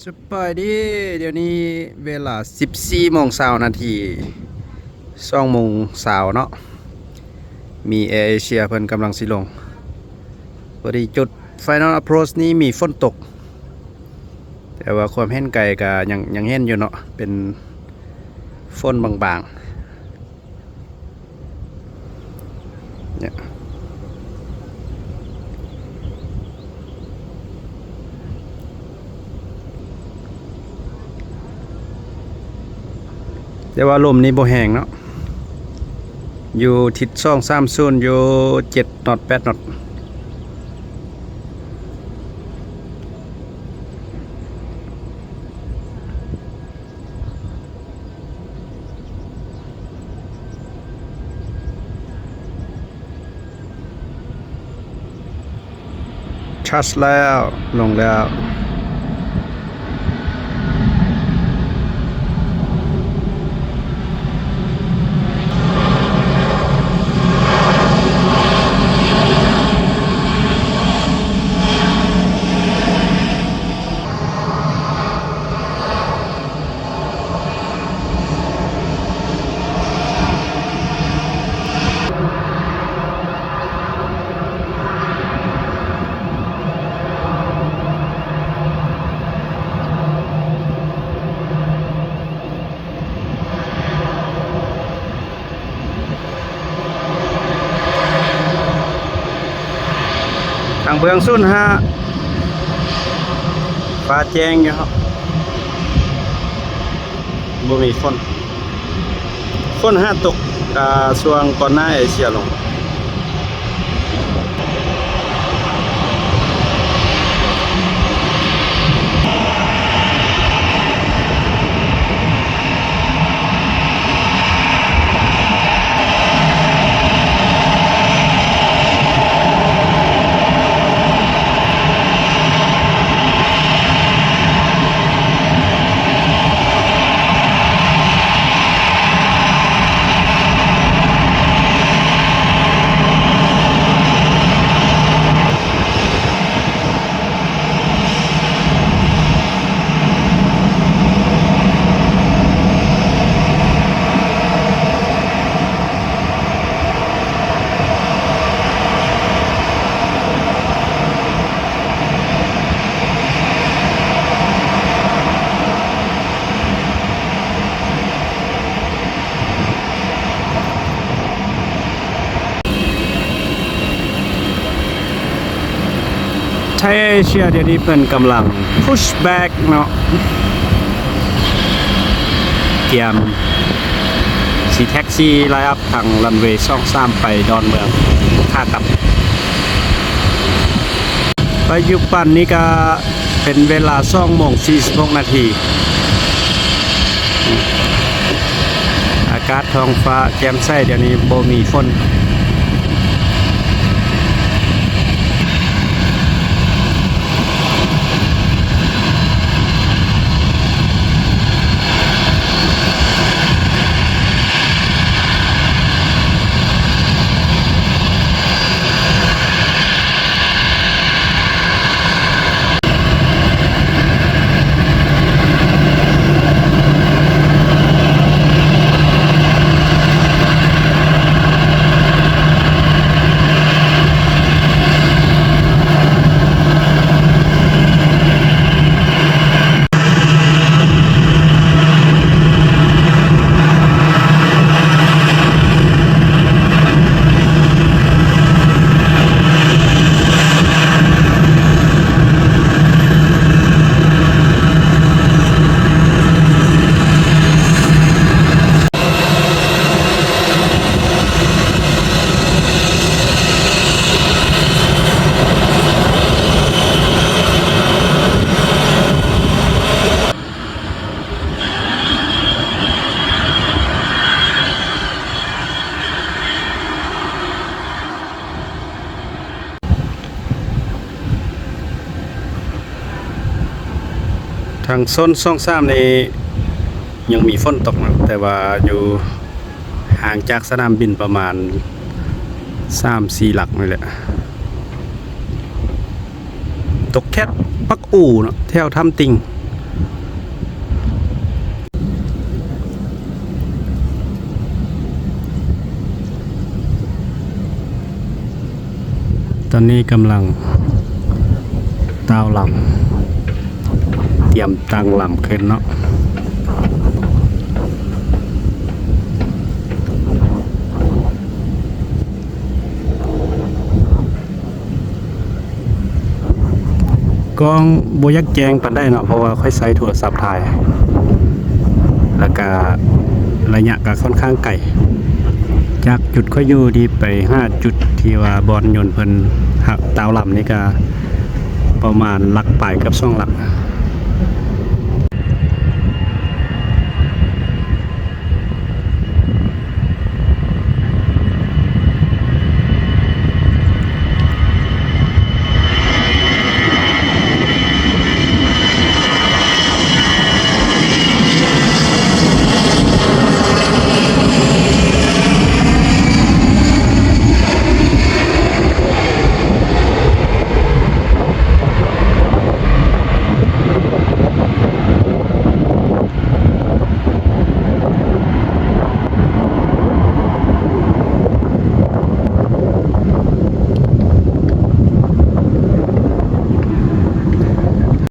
ສະບາຍດີ, ດຽວນີ້ເວລາສິບສີ່ໂມງຊາວນາທີ, ສອງໂມງຊາວເນາະ, ມີແອເອເຊຍເພິ່ນກຳລັງຊິລົງ. ພໍດີຈຸດ Final Approach ນີ້ມີຝົນຕົກ, ແຕ່ວ່າຄວາມເຫັນໄກກະຍັງ ຍັງເຫັນຢູ່ເນາະ, ເປັນຝົນບາງໆ. ເນຍ ແຕ່ວ່າລົມນີ້ບໍ່ແຮງເນາະ, ຢູ່ທິດສອງສາມສູນ ຢູ່ເຈັດໜອດ ແປດໜອດ. ຊາດແລ້ວ ລົງແລ້ວ. ທາງເບື້ອງສູນຫ້າ ຟ້າແຈ້ງຢູ່ເນາະ, ບໍ່ມີຝົນ, ຝົນຫາຕົກ ອ່າ ຊ່ວງກ່ອນໜ້າເອເຊຍລົງ. ໄທເອເຊຍດຽວນີ້ເພິ່ນກຳລັງ push back ເນາະ, ກຽມຊິແທັກຊີໄລອັບທາງຣັນເວສອງສາມໄປດອນເມືອງຂາກັບ. ປັດຈຸບັນນີ້ກະເປັນເວລາສອງໂມງສີ່ສິບຫົກນາທີ. ອາກາດທ້ອງຟ້າແຈ່ມໃສ, ດຽວນີ້ບໍ່ມີຝົນ. ທາງໂຊນສອງສາມນີ້ຍັງມີຝົນຕົກນະ, ແຕ່ວ່າຢູ່ຫ່າງຈາກສະໜາມບິນປະມານສາມສີ່ຫຼັກນີ້ແຫຼະ. ຕົກແຄດປັກອູເນາະ ແຖວຖ້ຳຕິ່ງ. ຕອນນີ້ກຳລັງຕ່າວລຳ ຕຽມຕັ້ງລຳຂຶ້ນເນາະ. ກ້ອງບໍ່ຢາກແຈ້ງປານໃດເນາະ ເພາະວ່າຂ້ອຍໃຊ້ໂທລະສັບຖ່າຍ ແລ້ວກະໄລຍະກະຄ່ອນຂ້າງໄກ ຈາກຈຸດຂ້ອຍຢູ່ນີ້ໄປຫາຈຸດທີ່ວ່າບ່ອນຍົນເພິ່ນຮັກຕ່າວລຳນີ້ກະປະມານຫຼັກປາຍເກືອບສອງຫຼັກ.